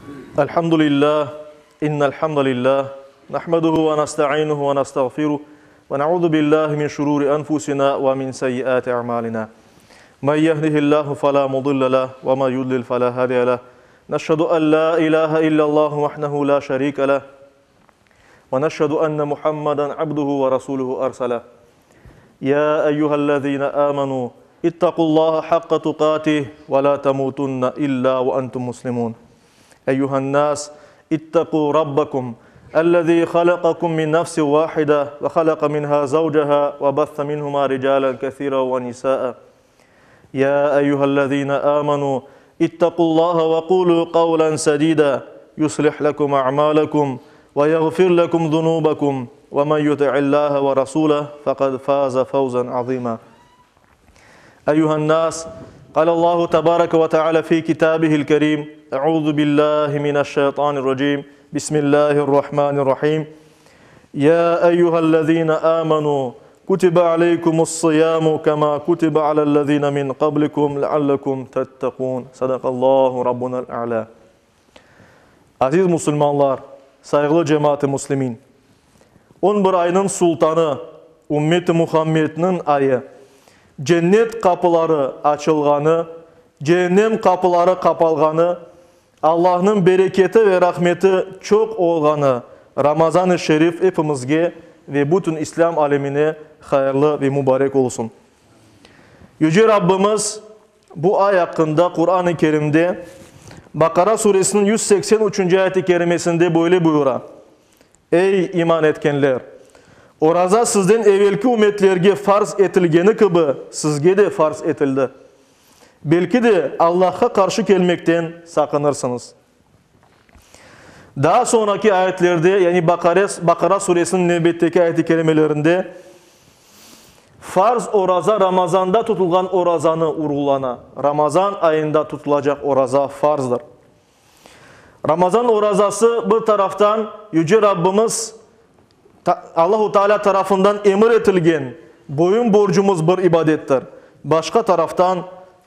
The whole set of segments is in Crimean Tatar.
الحمد لله إن الحمد لله نحمده ونستعينه ونستغفره ونعوذ بالله من شرور أنفسنا ومن سيئات أعمالنا من يهده الله فلا مضل له وما يضلل فلا هادي له نشهد أن لا إله إلا الله وحده لا شريك له ونشهد أن محمدا عبده ورسوله أرسله يا أيها الذين آمنوا اتقوا الله حق تقاته ولا تموتن إلا وأنتم مسلمون أيها الناس اتقوا ربكم الذي خلقكم من نفس واحدة وخلق منها زوجها وبث منهما رجالا كثيرا ونساء يا أيها الذين آمنوا اتقوا الله وقولوا قولا سديدا يصلح لكم أعمالكم ويغفر لكم ذنوبكم ومن يطع الله ورسوله فقد فاز فوزا عظيما أيها الناس قال الله تبارك وتعالى في كتابه الكريم أعوذ بالله من الشيطان الرجيم بسم الله الرحمن الرحيم يا أيها الذين آمنوا كتب عليكم الصيام كما كتب على الذين من قبلكم لعلكم تتقون صدق الله ربنا الأعلى Aziz musulmanlar, sayğılı cemaat-ı muslimin! On bir aynıñ sultanı, ümmet-i Muhammedniñ ayı, cennet qapıları açılğanı, ceennem qapıları qapalğanı, Allahnıñ bereketi ve rahmeti çoq olğanı Ramazan-ı Şerif epimizge ve bütün İslâm alemine hayırlı ve mubarek olsun. Yüce Rabbimiz bu ay aqqında Quran-ı Kerimde Baqara suresiniñ 183-nci ayet-i kerimesinde böyle buyura, Ey, iman etkenler! Oraza sizden evelki ümmetlerge farz etilgeni kibi, sizge de farz etildi. Belki de, Allahqa qarşı kelmekten saqınırsıñız. Daa soñraki ayetlerde, yani Baqara suresiniñ nevbetteki ayet-i kerimelerinde, farz oraza Ramazanda tutulğan orazanı urğulana. Ramazan ayında tutulacaq oraza farzdır. Ramazan orazası bir taraftan Yüce Rabbimiz Allahu Teala tarafından emir etilgen boyun borcumız bir ibadettir, başqa taraftan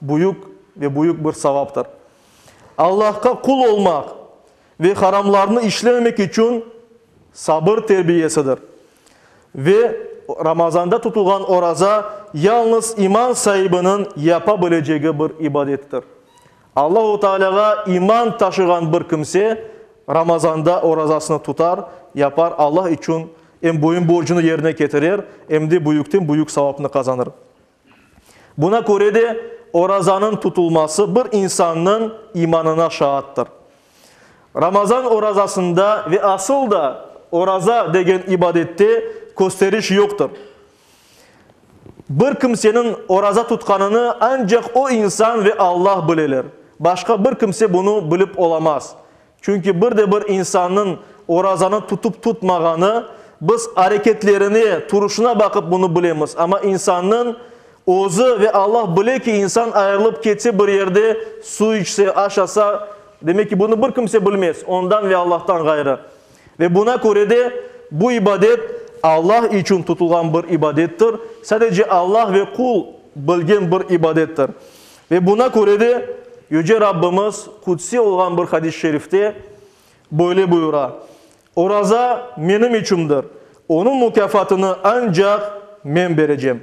büyük ve büyük bir savaptır. Allahqa qul olmaq ve haramlarnı işlememek içün sabır terbiyesidir. Ve Ramazanda tutulğan oraza yalnız iman saibiniñ yapa bilecegi bir ibadettir. Allahu Tealâğa iman taşığan bir kimse Ramazanda orazasını tutar, yapar, Allah içün em boyun borcunı yerine ketirer, em de büyükten büyük savapnı qazanır. Buna köre de orazanıñ tutulması bir insannıñ imanına şaattır. Ramazan orazasında ve asıl da oraza degen ibadette kösteriş yoqtır. Bir kimseniñ oraza tutqanını ancaq o insan ve Allah bileler. Başqa bir kimse bunı bilip olamaz. Çünki bir de bir insannıñ orazanı tutıp tutmağanı, biz areketlerine, turuşına baqıp bunı bilemiz. Amma insannıñ özü ve Allah bile ki, insan ayırılıp ketse bir yerde, su içse, aşasa, demek ki, bunı bir kimse bilmez, ondan ve Allahtan ğayrı. Ve buna köre de bu ibadet Allah içün tutulğan bir ibadettir, sadece Allah ve qul bilgen bir ibadettir. Ve buna köre de Yüce Rabbimiz qudsiy olğan bir hadis-i şerifte böyle buyura, Oraza menim içündir, onıñ mukâfatını ancaq men berecem.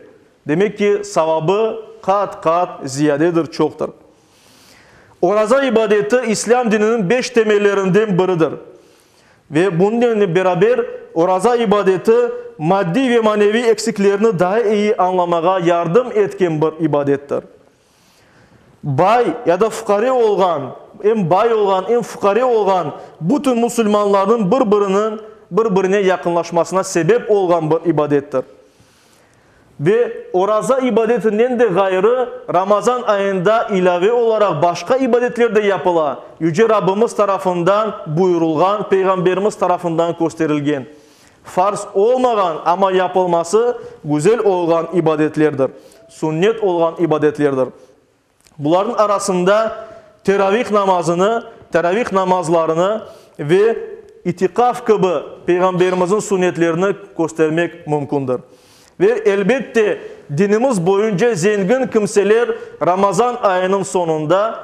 Demek ki, savabı qat-qat ziyadedir, çoqtır. Oraza ibadeti İslâm dininiñ beş temellerinden biridir. Ve bunıñnen beraber oraza ibadeti maddiy ve maneviy eksiklerni daa eyi añlamağa yardım etken bir ibadettir. Bay ya da fuqare olğan, em bay olğan, em fuqare olğan bütün musulmanlarnıñ bir-biriniñ bir-birine yaqınlaşmasına sebep olğan bir ibadettir. Ve oraza ibadetinden de ğayrı, Ramazan ayında ilâve olaraq başqa ibadetler de yapıla, Yüce Rabbimiz tarafından buyurılğan, Peyğamberimiz tarafından kösterilgen, farz olmağan, amma yapılması güzel olğan ibadetlerdir, sünnet olğan ibadetlerdir. Bularnıñ arasında teravih namazını, teravih namazlarını ve itiqaf kibi Peyğamberimizniñ sünnetlerini köstermek mümkündir. Ve, elbette, dinimiz boyunca zengin kimseler Ramazan ayınıñ soñunda.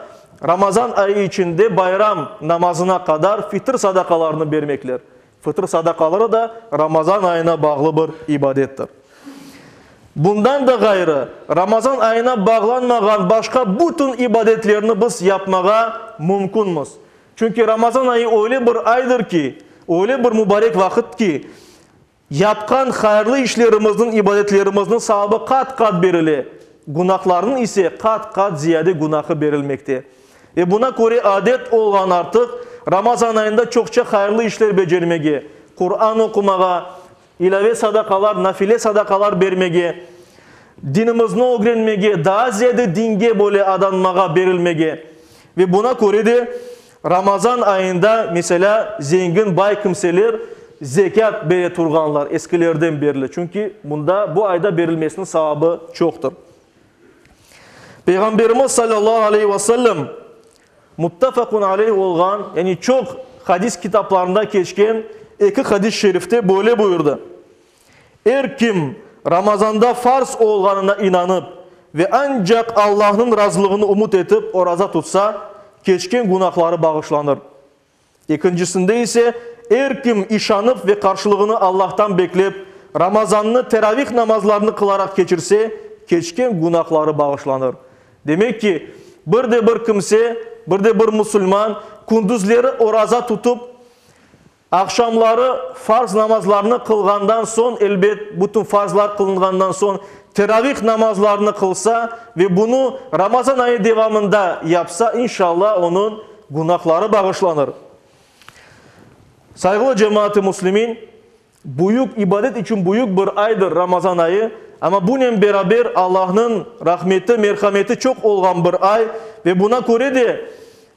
Ramazan ayı içinde bayram namazına qadar fitr sadaqalarını bermekler. Fıtır sadaqaları da Ramazan ayına bağlı bir ibadettir. Bundan da ğayrı, Ramazan ayına bağlanmağan başqa bütün ibadetlerni biz yapmağa mümkünmiz. Çünki Ramazan ayı öyle bir aydır ki, öyle bir mubarek vaqıt ki, yapqan hayırlı işlerimizniñ, ibadetlerimizniñ savabı qat-qat berile, günahlarnıñ ise qat-qat ziyade günahı berilmekte. Ve buna köre adet olğan artıq Ramazan ayında çoqça hayırlı işler becermege, Quran oqumağa, ilâve sadaqalar, nafile sadaqalar bermege, dinimizni ögrenmege, daa ziyade dinge böyle adanmağa, berilmege. Ve buna köre de Ramazan ayında, meselâ, zengin, bay kimseler zekât bere turğanlar eskilerden berli, çünki bunda, bu ayda berilmesiniñ savabı çoqtır. Peyğamberimiz salâllahu aleyhi ve sellem muttefaqun aleyh olğan, yani çoq hadis kitaplarında keçken eki hadis-i şerifte böyle buyurdı, Er kim Ramazanda farz olğanına inanıp ve ancaq Allahnıñ razılığını ümüt etip oraza tutsa, keçken günahları bağışlanır. Ekincisinde ise, er kim işanıp ve qarşılığını Allahtan beklep, Ramazannı teravih namazlarını qılaraq keçirse, keçken günahları bağışlanır. Demek ki, bir de bir kimse, bir de bir musulman kündüzleri oraza tutıp, aqşamları farz namazlarını qılğandan soñ, elbet, bütün farzlar qılınğandan soñ, teravih namazlarını qılsa ve bunı Ramazan ayı devamında yapsa, inşallah, onıñ Günahları bağışlanır. Sayğılı cemaat-ı müslimin, büyük ibadet içün büyük bir aydır Ramazan ayı, amma bunen beraber Allahnıñ rahmeti, merhameti çoq olğan bir ay ve buna köre de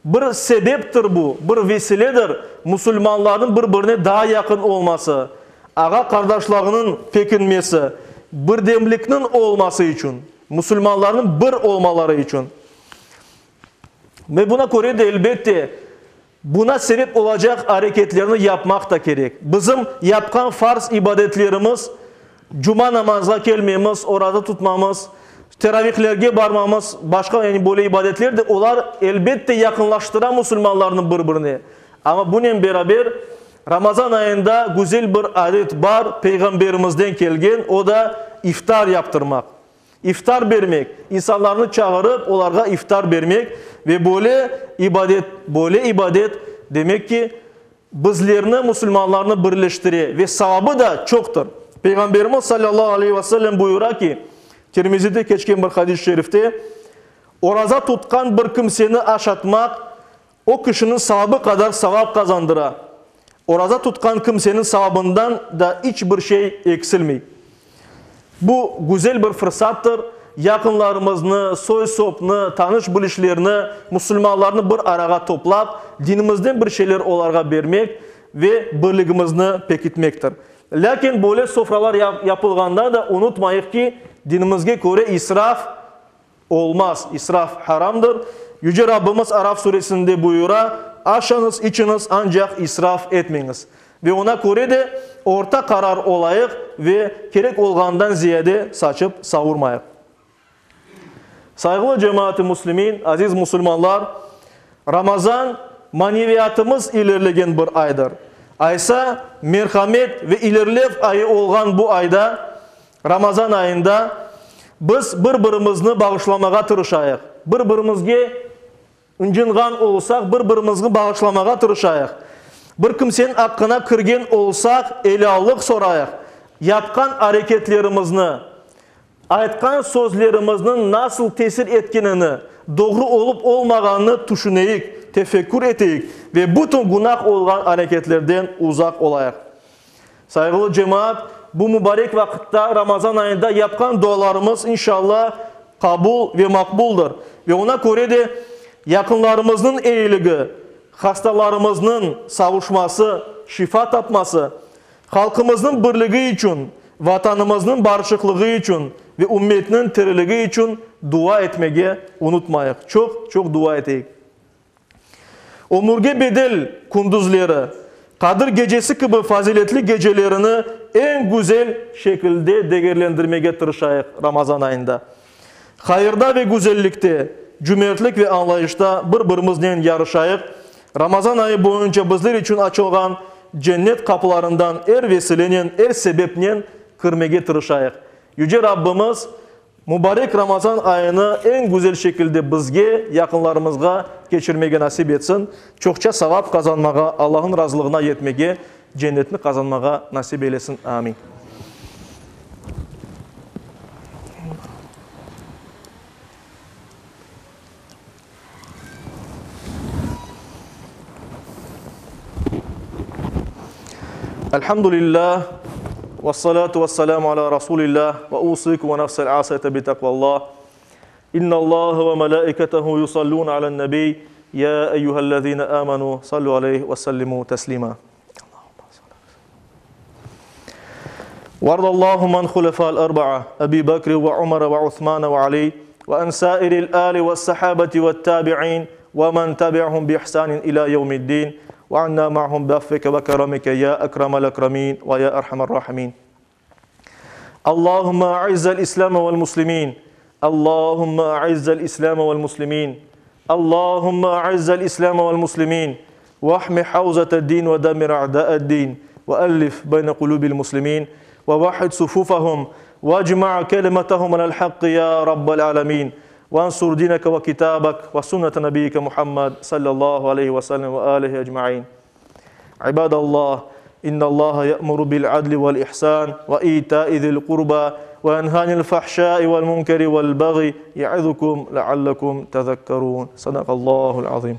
bir sebeptir bu, bir vesiledir musulmanlarnıñ bir-birine daa yaqın olması, ağa-qardaşlığınıñ pekinmesi, birdemlikniñ olması içün, musulmanlarnıñ bir olmaları içün. Ve buna köre de, elbette, buna sebep olacaq areketlerni yapmaq da kerek. Bizim yapqan farz ibadetlerimiz, cuma namazğa kelmemiz, oraza tutmamız, teravihlerge barmamız, başqa, yani böyle ibadetler de, olar, elbette, yaqınlaştıra musulmanlarnı bir-birine. Amma bunen beraber, Ramazan ayında güzel bir adet bar, Peyğamberimizden kelgen, o da iftar yaptırmaq. İftar bermek, insanlarnı çağırıp, olarğa iftar bermek ve böyle ibadet, böyle ibadet, demek ki, bizlerni, musulmanlarnı birleştire ve savabı da çoqtır. Peyğamberimiz salâllahu aleyhi ve sellem buyura ki, Tirmizide keçken bir hadis-i şerifte, Oraza tutqan bir kimseni aşatmaq, o kişiniñ savabı qadar savap qazandıra. Oraza tutqan kimseniñ savabından da iç bir şey eksilmey. Bu güzel bir fırsattır, yaqınlarımıznı, soy-sopnı, tanış-bilişlerni, musulmanlarnı bir arağa toplap, dinimizden bir şeyler olarğa bermek ve birligimizni pekitmektir. Lâkin böyle sofralar yapılğanda da unutmayıq ki, dinimizge köre israf Olmaz, israf haramdır. Yüce Rabbimiz Araf suresinde buyura, Aşañız, içiñiz, ancaq israf etmeñiz. Ve oña köre de orta qarar olayıq ve kerek olğanından ziyade saçıp savurmayıq. Sayğılı cemaat-i müslimin, aziz musulmanlar, Ramazan, maneviyatımız ilerlegen bir aydır. Aysa, merhamet ve ilerlev ayı olğan bu ayda, Ramazan ayında biz bir-birimizni bağışlamağa tırışayıq. Bir-birimizge ıncınğan olsaq, bir-birimizni bağışlamağa tırışayıq. Bir kimseniñ aqqına kirgen olsaq, elâllıq sorayıq. Yapqan areketlerimizni, aytqan sözlerimizniñ nasıl tesir etkenini, doğru olıp olmağanını tüşüneyik, tefekkür eteyik ve bütün günah olğan areketlerden uzaq olayıq. Sayğılı cemaat, bu mubarek vaqıtta, Ramazan ayında yapqan dualarımız, inşallah, qabul ve maqbuldır. Ve oña köre de yaqınlarımıznıñ eyiligi, hastalarımıznıñ savuşması, şifa tapması, halqımıznıñ birligi içün, Vatanımıznıñ barışıqlığı içün ve ümmetniñ tiriligi içün dua etmege unutmayıq. Çoq, çoq dua eteyik. Ömürge bedel kündüzleri, Qadir gecesi kibi faziletli gecelerini eñ güzel şekilde degerlendirmege tırışayıq Ramazan ayında. Hayırda ve güzellikte, cümertlik ve añlayışta bir-birimiznen yarışayıq. Ramazan ayı boyunca bizler içün açılğan cennet qapılarından er vesilenen, er sebepnen kirmege tırışayıq. Yüce Rabbimiz mubarek Ramazan ayını eñ güzel şekilde bizge, yaqınlarımızğa keçirmege nasip etsin, çoqça savap qazanmağa, Allahnıñ razılığına yetmege, cennetni qazanmağa nasip eylesin. Amin. Elhamdülillah, vessalatu vesselamu ala Rasulillah, ve usikum ve nefsel asiyete bi takvallah. İnnallaha ve melaiketehu yusallun alen nebi, ya eyyühellezine amenu, sallu aleyhi ve sellimu teslima. وارض اللهم عن خلفاء الأربعة أبي بكر وعمر وعثمان وعلي وعن سائر الآل والصحابة والتابعين ومن تبعهم بإحسان إلى يوم الدين وعنا معهم بعفوك وكرمك يا أكرم الأكرمين ويا أرحم الراحمين اللهم أعز الإسلام والمسلمين اللهم أعز الإسلام والمسلمين اللهم أعز الإسلام والمسلمين واحم حوزة الدين ودمر أعداء الدين وألف بين قلوب المسلمين ووحد صفوفهم واجمع كلمتهم على الحق يا رب العالمين وانصر دينك وكتابك وسنة نبيك محمد صلى الله عليه وسلم وآله أجمعين عباد الله إن الله يأمر بالعدل والإحسان وإيتاء ذي القربى وينهى عن الفحشاء والمنكر والبغي يعظكم لعلكم تذكرون صدق الله العظيم.